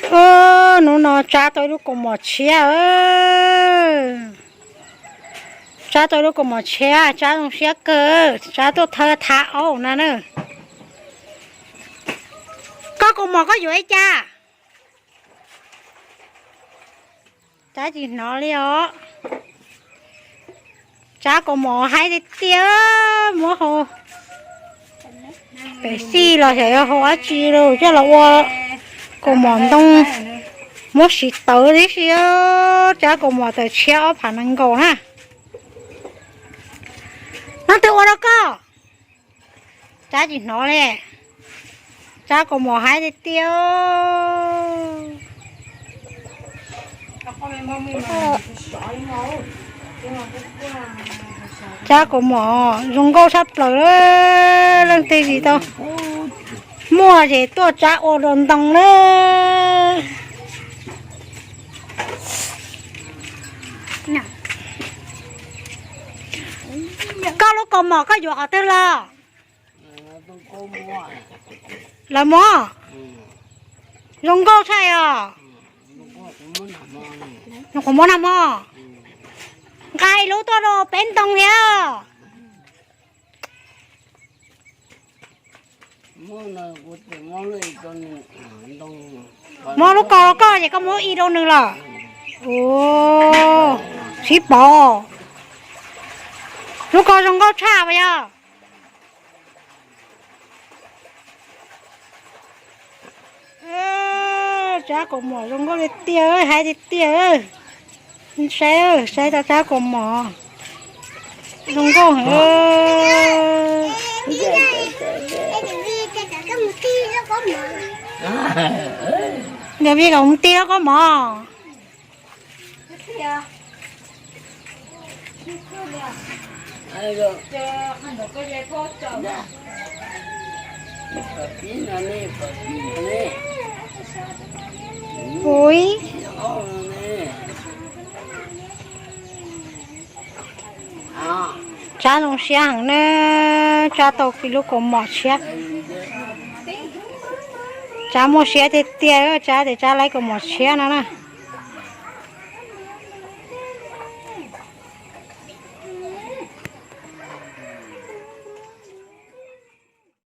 Ub, hnub no Tsab tau ib lub kaus mom tshiab. Tsab tau ib lub kaus mom tshiab, Tsab zoo siab kawg, Tsab tuaj thawb thav aub na na. Koj kaus mom koj yuav li cas? Tsab tsis hnov li os. Tsab kaus mom haib tiag tiag, muab hau pem xij los xyov yuav hau dab tsi los coj los ua kaus mom ntoo, muab siv tawv tib si. Tsab kaus mom tawm tshiab ob phav nees nkaum na. Leej twg ua rau koj? Tsab tsis hnov li. Tsab kaus mom haib tiag tiag. Tsab kaus mom zoo nkauj tshaj plaws, leej twg tsis tau muaj ces tuaj Tsab ua rau ntoo na. Koj lub kaus mom koj yuav qhov twg los? Lawv mob? Zoo nkauj tshaj os. Nyuam qhuav mob nag hmo. Nqa ib lub tuaj rau peb ntoo thiab. Muab lub ko rau koj ces koj muab ib rau nws lawm. Ua, sib pov. Lub ko zoo nkauj tshaj puas yog? Tsab kaus mom zoo nkauj tiag tiag, haib tiag tiag. Saib, saib tau tsab kaus mom zoo nkauj heev. Yog vij kom mus tig lub kaus mom. Ui, Tsab zoo siab heev na, Tsab tau ib lub kaus mom tshiab. Tsab muaj siab tiag tiag, Tsab tias Tsab laib kaus mom tshiab no na.